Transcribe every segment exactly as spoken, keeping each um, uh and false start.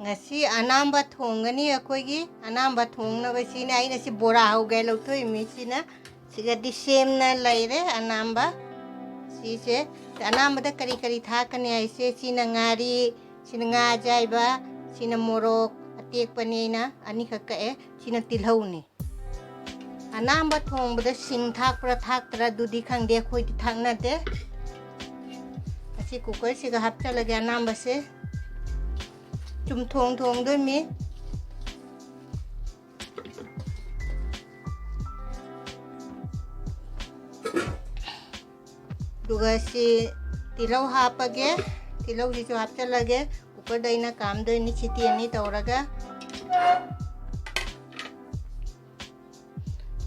ꯉꯁꯤ ꯑꯅꯥꯝꯕ ꯊꯣꯡꯒꯅꯤ ꯑꯩꯈꯣꯏꯒꯤ꯫ ꯑꯅꯥꯝꯕ ꯊꯣꯡꯅꯕꯁꯤꯅ ꯑꯩꯅ ꯁꯤ ꯕꯣꯔꯥ ꯍꯧꯒꯦ ꯂꯧꯊꯣꯛꯏ ꯃꯤꯁꯤꯅ꯫ ꯁꯤꯒꯗꯤ ꯁꯦꯝꯅ ꯂꯩꯔꯦ ꯑꯅꯥꯝꯕ꯫ ꯁꯤꯁꯦ ꯑꯅꯥꯝꯕꯗ ꯀꯔꯤ ꯀꯔꯤ ꯊꯥꯛꯀꯅꯤ ꯍꯥꯏꯁꯦ, ꯁꯤꯅ ꯉꯥꯔꯤ, ꯁꯤꯅ ꯉꯥ ꯑꯖꯥꯏꯕ, ꯁꯤꯅ ꯃꯣꯔꯣꯛ ꯑꯇꯦꯛꯄꯅꯤ, ꯑꯩꯅ ꯑꯅꯤꯈꯛ ꯀꯛꯑꯦ, ꯁꯤꯅ ꯇꯤꯜꯍꯧꯅꯤ꯫ ꯑꯅꯥꯝꯕ ꯊꯣꯡꯕꯗ ꯁꯤꯡ ꯊꯥꯛꯄ꯭ꯔꯥ ꯊꯥꯛꯇ꯭ꯔꯥ ꯑꯗꯨꯗꯤ ꯈꯪꯗꯦ, ꯑꯩꯈꯣꯏꯗꯤ ꯊꯥꯛꯅꯗꯦ꯫ ꯑꯁꯤ ꯀꯨꯀꯔꯁꯤꯒ ꯍꯥꯞꯆꯜꯂꯒꯦ ꯑꯅꯥꯝꯕꯁꯦ꯫ ꯆꯨꯝꯊꯣꯡ ꯊꯣꯡꯗꯣꯏꯅꯤ꯫ ꯑꯗꯨꯒ ꯁꯤ ꯇꯤꯜꯍꯧ ꯍꯥꯞꯄꯒꯦ꯫ ꯇꯤꯜꯍꯧꯁꯤꯁꯨ ꯍꯥꯞꯆꯜꯂꯒꯦ꯫ ꯀꯨꯀꯔꯗ ꯑꯩꯅ ꯀꯥꯝꯗꯣꯏꯅꯤ ꯁꯤꯇꯤ ꯑꯅꯤ ꯇꯧꯔꯒ꯫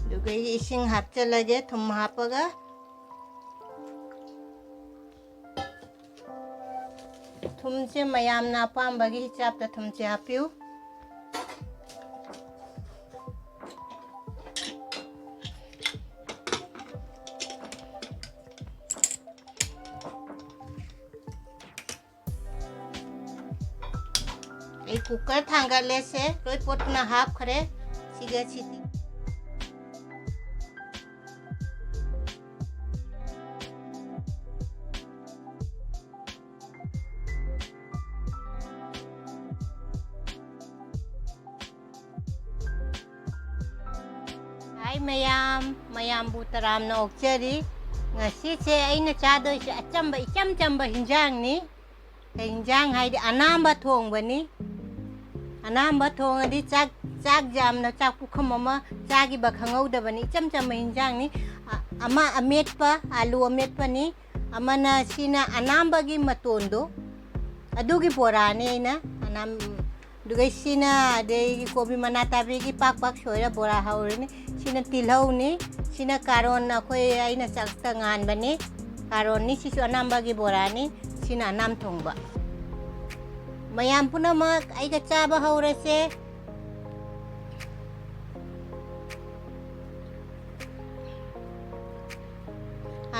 ꯑꯗꯨꯒ ꯑꯩ ꯏꯁꯤꯡ ꯍꯥꯞꯆꯜꯂꯒꯦ, ꯊꯨꯝ ꯍꯥꯞꯄꯒ꯫ ꯊꯨꯝꯁꯦ ꯃꯌꯥꯝꯅ ꯑꯄꯥꯝꯕꯒꯤ ꯍꯤꯁꯥꯞꯇ ꯊꯨꯝꯁꯦ ꯍꯥꯞꯄꯤꯌꯨ꯫ ꯑꯩ ꯀꯨꯀꯔ ꯊꯥꯡꯒꯠꯂꯦꯁꯦ, ꯂꯣꯏ ꯄꯣꯠꯇꯨꯅ ꯍꯥꯞꯈ꯭ꯔꯦ꯫ ꯁꯤꯒ ꯁꯤꯇꯤ꯫ ꯍꯥꯏ ꯃꯌꯥꯝ, ꯃꯌꯥꯝꯕꯨ ꯇꯔꯥꯝꯅ ꯑꯣꯛꯆꯔꯤ꯫ ꯉꯁꯤꯁꯦ ꯑꯩꯅ ꯆꯥꯗꯣꯏꯁꯦ ꯑꯆꯝꯕ, ꯏꯆꯝ ꯆꯝꯕ ꯍꯤꯟꯖꯥꯡꯅꯤ꯫ ꯀꯩ ꯍꯤꯟꯖꯥꯡ ꯍꯥꯏꯗꯤ ꯑꯅꯥꯝꯕ ꯊꯣꯡꯕꯅꯤ꯫ ꯑꯅꯥꯝꯕ ꯊꯣꯡꯉꯗꯤ ꯆꯥꯛ, ꯆꯥꯛ ꯌꯥꯝꯅ, ꯆꯥꯛ ꯄꯨꯈꯝ ꯑꯃ ꯆꯥꯈꯤꯕ ꯈꯪꯍꯧꯗꯕꯅꯤ꯫ ꯏꯆꯝ ꯆꯝꯕ ꯍꯤꯟꯖꯥꯡꯅꯤ꯫ ꯑ-, ꯑꯃ ꯑꯃꯦꯠꯄ, ꯑꯥꯂꯨ ꯑꯃꯦꯠꯄꯅꯤ꯫ ꯑꯃꯅ ꯁꯤꯅ ꯑꯅꯥꯝꯕꯒꯤ ꯃꯇꯣꯟꯗꯣ, ꯑꯗꯨꯒꯤ ꯕꯣꯔꯥꯅꯤ꯫ ꯑꯩꯅ ꯑꯅꯥꯝ-, ꯑꯗꯨꯒ ꯁꯤꯅ ꯑꯗꯩ ꯀꯣꯕꯤ ꯃꯅꯥ ꯇꯥꯕꯤꯒꯤ ꯄꯥꯛ ꯄꯥꯛ ꯁꯣꯏꯔ ꯕꯣꯔꯥ ꯍꯧꯔꯅꯤ꯫ ꯁꯤꯅ ꯇꯤꯜꯍꯧꯅꯤ꯫ ꯁꯤꯅ ꯀꯥꯔꯣꯟ, ꯑꯩꯈꯣꯏ ꯑꯩꯅ ꯆꯥꯛꯇ ꯉꯥꯟꯕꯅꯤ꯫ ꯀꯥꯔꯣꯟꯅꯤ꯫ ꯁꯤꯁꯨ ꯑꯅꯥꯝꯕꯒꯤ ꯕꯣꯔꯥꯅꯤ꯫ ꯁꯤꯅ ꯑꯅꯥꯝ ꯊꯣꯡꯕ꯫ ꯃꯌꯥꯝ ꯄꯨꯝꯅꯃꯛ ꯑꯩꯒ ꯆꯥꯕ ꯍꯧꯔꯁꯦ꯫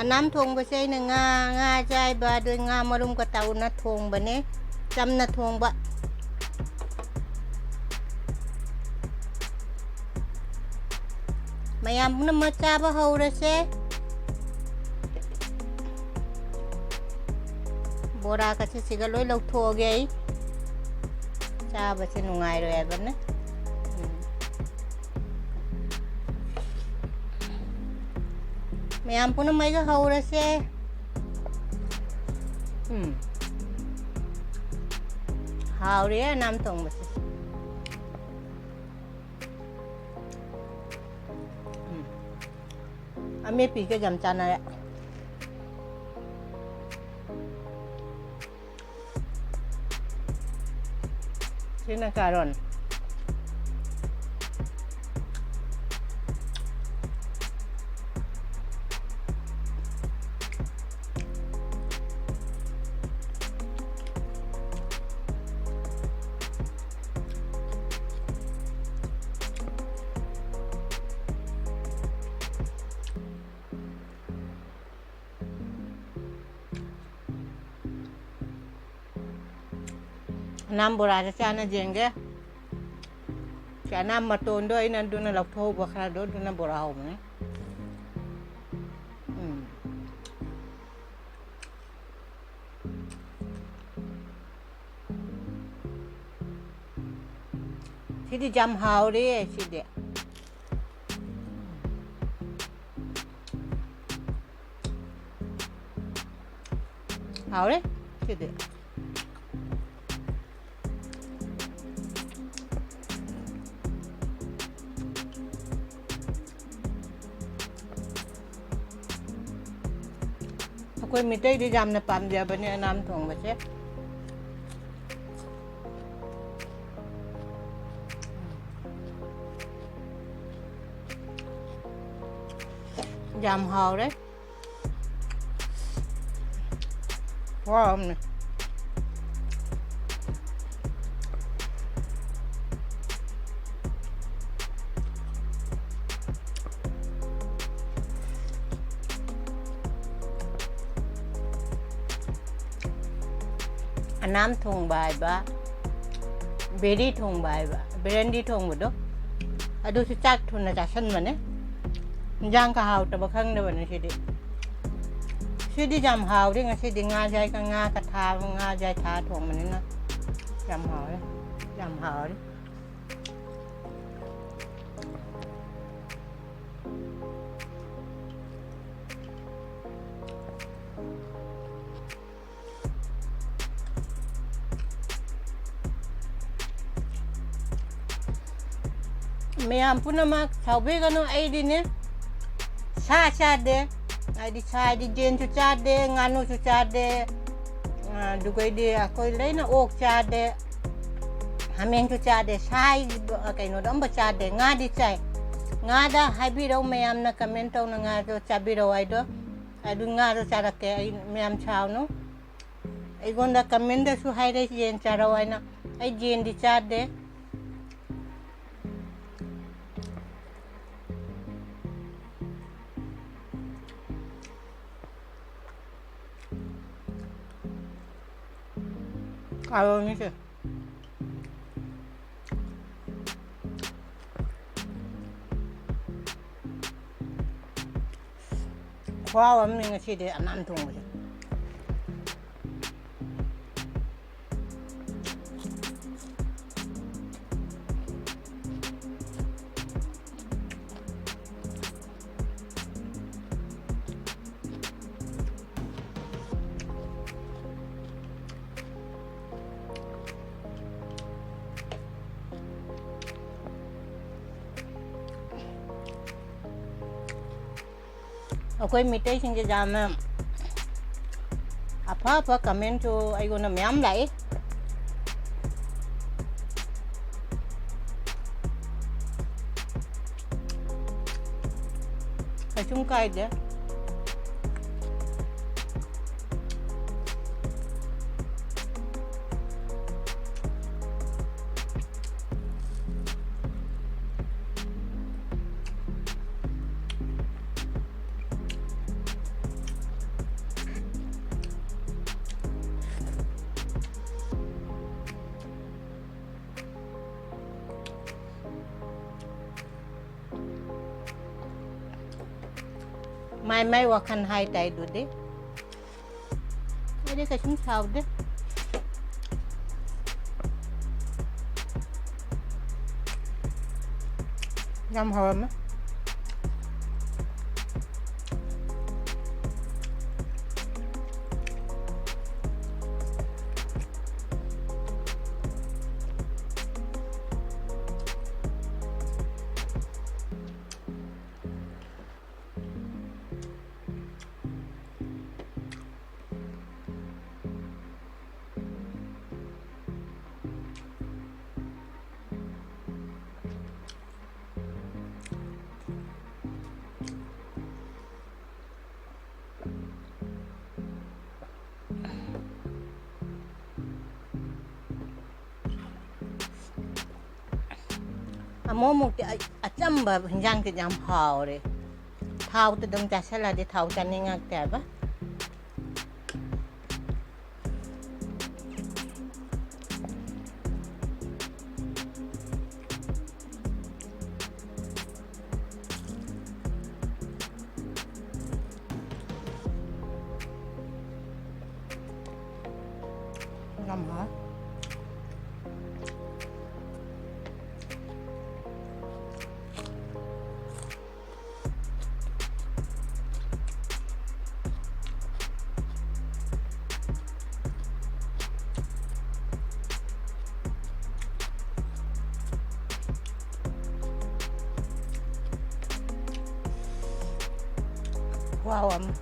ꯑꯅꯥꯝ ꯊꯣꯡꯕꯁꯦ ꯑꯩꯅ ꯉꯥ, ꯉꯥ ꯑꯖꯥꯏꯕ, ꯑꯗꯨ ꯉꯥ ꯃꯔꯨꯝꯒ ꯇꯧꯅ ꯊꯣꯡꯕꯅꯦ꯫ ꯆꯝꯅ ꯊꯣꯡꯕ꯫ ꯃꯌꯥꯝ ꯄꯨꯝꯅꯃꯛ ꯆꯥꯕ ꯍꯧꯔꯁꯦ꯫ ꯕꯣꯔꯥꯒꯁꯦ ꯁꯤꯒ ꯂꯣꯏ ꯂꯧꯊꯣꯛꯑꯒꯦ ꯑꯩ꯫ ꯆꯥꯕꯁꯦ ꯅꯨꯡꯉꯥꯏꯔꯣꯏ ꯍꯥꯏꯕꯅꯦ꯫ ꯎꯝ꯫ ꯃꯌꯥꯝ ꯄꯨꯝꯅꯃꯛ ꯑꯩꯒ ꯍꯧꯔꯁꯦ꯫ ꯎꯝ꯫ ꯍꯥꯎꯔꯦ ꯑꯅꯥꯝ ꯊꯣꯡꯕꯁꯦ꯫ ꯎꯝ꯫ ꯑꯃꯦꯠꯄꯤꯒ ꯌꯥꯝ ꯆꯥꯟꯅꯔꯦ꯫ ꯁꯤꯅ ꯀꯥꯔꯣꯟ꯫ ꯑꯅꯥꯝ ꯕꯣꯔꯥꯁꯦ ꯆꯥꯅ ꯌꯦꯡꯒꯦ꯫ ꯁꯤ ꯑꯅꯥꯝ ꯃꯇꯣꯟꯗꯣ ꯑꯩꯅ ꯑꯗꯨꯅ ꯂꯧꯊꯣꯛꯍꯧꯕ ꯈꯔꯗꯣ ꯑꯗꯨꯅ ꯕꯣꯔꯥ ꯍꯧꯕꯅꯦ꯫ ꯎꯝ꯫ ꯁꯤꯗꯤ ꯌꯥꯝ ꯍꯥꯎꯔꯦ ꯁꯤꯗꯤ꯫ ꯍꯥꯎꯔꯦ ꯁꯤꯗꯤ꯫ ꯑꯩꯈꯣꯏ ꯃꯤꯇꯩꯗꯤ ꯌꯥꯝꯅ ꯄꯥꯝꯖꯕꯅꯦ ꯑꯅꯥꯝ ꯊꯣꯡꯕꯁꯦ꯫ ꯌꯥꯝ ꯍꯥꯎꯔꯦ꯫ ꯋꯥ ꯑꯃꯅꯦ꯫ ꯑꯅꯥꯝ ꯊꯣꯡꯕ ꯍꯥꯏꯕ, ꯕꯦꯔꯤ ꯊꯣꯡꯕ ꯍꯥꯏꯕ, ꯕꯦꯔꯟꯗꯤ ꯊꯣꯡꯕꯗꯣ, ꯑꯗꯨꯁꯨ ꯆꯥꯛ ꯊꯨꯅ ꯆꯥꯁꯟꯕꯅꯦ꯫ ꯏꯟꯖꯥꯡꯒ ꯍꯥꯎꯇꯕ ꯈꯪꯗꯕꯅꯦ ꯁꯤꯗꯤ꯫ ꯁꯤꯗꯤ ꯌꯥꯝ ꯍꯥꯎꯔꯤ ꯉꯁꯤꯗꯤ꯫ ꯉꯥ ꯌꯥꯏ, ꯉꯥꯒ ꯊꯥꯕ, ꯉꯥ ꯌꯥꯏ ꯊꯥ ꯊꯣꯡꯕꯅꯤꯅ ꯌꯥꯝ ꯍꯥꯎꯔꯦ, ꯌꯥꯝ ꯍꯥꯎꯔꯦ꯫ ꯃꯌꯥꯝ ꯄꯨꯝꯅꯃꯛ ꯁꯥꯎꯕꯤꯒꯅꯨ, ꯑꯩꯗꯤꯅꯦ ꯁꯥ ꯆꯥꯗꯦ꯫ ꯍꯥꯏꯗꯤ ꯁꯥ ꯍꯥꯏꯗꯤ ꯌꯦꯟꯁꯨ ꯆꯥꯗꯦ, ꯉꯥꯅꯨꯁꯨ ꯆꯥꯗꯦ, ꯑꯗꯨꯒꯩꯗꯤ ꯑꯩꯈꯣꯏ ꯂꯣꯏꯅ ꯑꯣꯛ ꯆꯥꯗꯦ, ꯍꯥꯃꯦꯡꯁꯨ ꯆꯥꯗꯦ꯫ ꯁꯥ ꯍꯥꯏ-, ꯀꯩꯅꯣꯗꯣ ꯑꯝꯕ ꯆꯥꯗꯦ꯫ ꯉꯥꯗꯤ ꯆꯥꯏ꯫ ꯉꯥꯗ ꯍꯥꯏꯕꯤꯔꯧ ꯃꯌꯥꯝꯅ comment ꯇꯧꯅ ꯉꯥꯗꯣ ꯆꯥꯕꯤꯔꯧ ꯍꯥꯏꯗꯣ꯫ ꯑꯗꯨ ꯉꯥꯗꯣ ꯆꯥꯔꯛꯀꯦ ꯑꯩ꯫ ꯃꯌꯥꯝ ꯁꯥꯎꯅꯨ꯫ ꯑꯩꯉꯣꯟꯗ commentꯗꯁꯨ ꯍꯥꯏꯔꯦ ꯌꯦꯟ ꯆꯥꯔꯧ ꯍꯥꯏꯅ꯫ ꯑꯩ ꯌꯦꯟꯗꯤ ꯆꯥꯗꯦ꯫ ꯀꯥꯔꯣꯅꯤꯁꯦ꯫ ꯈꯨꯍꯥꯎ ꯑꯃꯅꯤ ꯉꯁꯤꯗꯤ ꯑꯅꯥꯟ ꯊꯣꯡꯕꯁꯦ꯫ ꯑꯩꯈꯣꯏ ꯃꯤꯇꯩꯁꯤꯡꯁꯦ ꯌꯥꯝꯅ ꯑꯐ ꯑꯐ commentꯁꯨ ꯑꯩꯉꯣꯟꯗ ꯃꯌꯥꯝ ꯂꯥꯛꯏ꯫ ꯀꯩꯁꯨꯝ ꯀꯥꯏꯗꯦ꯫ ꯃꯥꯏ ꯃꯥꯏ ꯋꯥꯈꯜ ꯍꯥꯏ ꯇꯥꯏ ꯑꯗꯨꯗꯤ꯫ ꯑꯩꯗꯤ ꯀꯩꯁꯨꯝ ꯁꯥꯎꯗꯦ꯫ ꯌꯥꯝ ꯍꯥꯎꯔꯝꯃꯦ꯫ ꯑꯃꯨꯛ ꯑꯃꯨꯛꯇꯤ ꯑ-, ꯑꯆꯝꯕ ꯍꯤꯟꯖꯥꯡꯁꯤꯗꯤ ꯌꯥꯝ ꯍꯥꯎꯔꯦ꯫ ꯊꯥꯎꯗ ꯑꯗꯨꯝ ꯆꯥꯁꯤꯜꯂꯗꯤ ꯊꯥꯎ ꯆꯥꯅꯤꯡꯉꯛꯇꯦ ꯍꯥꯏꯕ꯫ ꯌꯥꯝ ꯍꯥꯎ꯫ ꯈꯨꯍꯥꯎ ꯑꯃ꯫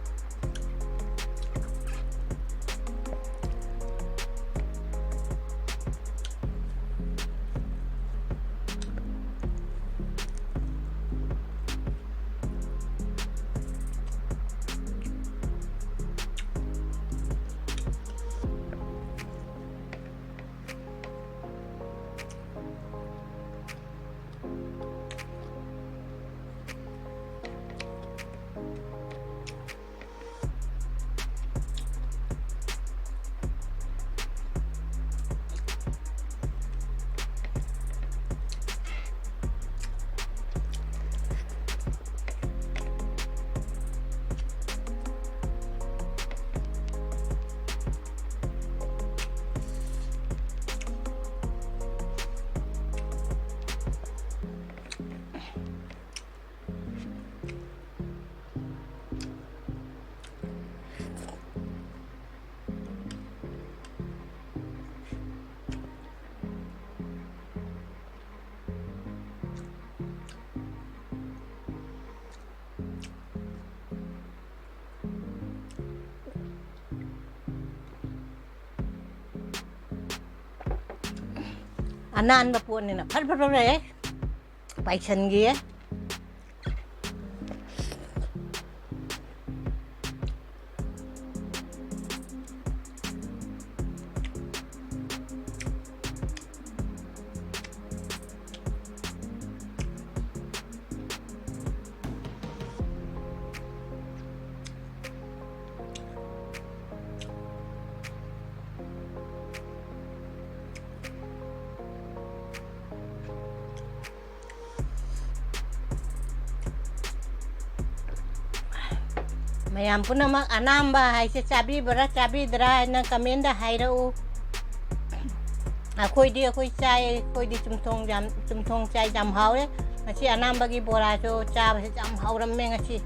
ꯑꯅꯥꯟꯕ ꯄꯣꯠꯅꯤꯅ ꯐꯠ ꯐꯠ ꯐꯠ ꯍꯦꯛ ꯄꯥꯏꯁꯟꯈꯤꯌꯦ꯫ ꯃꯌꯥꯝ ꯄꯨꯝꯅꯃꯛ ꯑꯅꯥꯝꯕ ꯍꯥꯏꯁꯦ ꯆꯥꯕꯤꯕ꯭ꯔꯥ ꯆꯥꯕꯤꯗ꯭ꯔꯥ ꯍꯥꯏꯅ comment ꯍꯥꯏꯔꯛꯎ꯫ ꯑꯩꯈꯣꯏꯗꯤ, ꯑꯩꯈꯣꯏ ꯆꯥꯏ, ꯑꯩꯈꯣꯏꯗꯤ ꯆꯝꯊꯣꯡ ꯌꯥꯝ, ꯆꯝꯊꯣꯡ ꯆꯥꯏ, ꯌꯥꯝ ꯍꯥꯎꯋꯦ꯫ ꯉꯁꯤ ꯑꯅꯥꯝꯕꯒꯤ ꯕꯣꯔꯥꯁꯨ ꯆꯥꯕꯁꯦ ꯌꯥꯝ ꯍꯥꯎꯔꯝꯃꯦ ꯉꯁꯤ꯫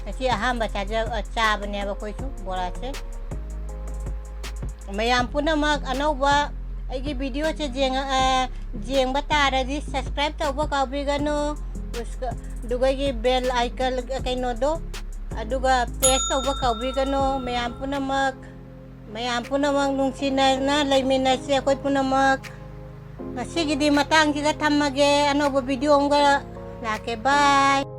ꯉꯁꯤ ꯑꯍꯥꯟꯕ ꯆꯥꯖ-, ꯑ, ꯆꯥꯕꯅꯦꯕ ꯑꯩꯈꯣꯏꯁꯨ ꯕꯣꯔꯥꯁꯦ꯫ ꯃꯌꯥꯝ ꯄꯨꯝꯅꯃꯛ ꯑꯅꯧꯕ ꯑꯩꯒꯤ videoꯁꯦ ꯌꯦꯡꯉ-, ꯑ, ꯌꯦꯡꯕ ꯇꯥꯔꯗꯤ subscribe ꯇꯧꯕ ꯀꯥꯎꯕꯤꯒꯅꯨ꯫ ꯎꯁ-, ꯑꯗꯨꯒ ꯑꯩꯒꯤ bell icon ꯀꯩꯅꯣꯗꯣ, ꯑꯗꯨꯒ press ꯇꯧꯕ ꯀꯥꯎꯕꯤꯒꯅꯨ꯫ ꯃꯌꯥꯝ ꯄꯨꯝꯅꯃꯛ, ꯃꯌꯥꯝ ꯄꯨꯝꯅꯃꯛ ꯅꯨꯡꯁꯤꯅꯅ ꯂꯩꯃꯤꯟꯅꯁꯤ ꯑꯩꯈꯣꯏ ꯄꯨꯝꯅꯃꯛ꯫ ꯉꯁꯤꯒꯤꯗꯤ ꯃꯇꯥꯡꯁꯤꯗ ꯊꯝꯃꯒꯦ, ꯑꯅꯧꯕ video ꯑꯃꯒ ꯂꯥꯛꯀꯦ꯫ Bye꯫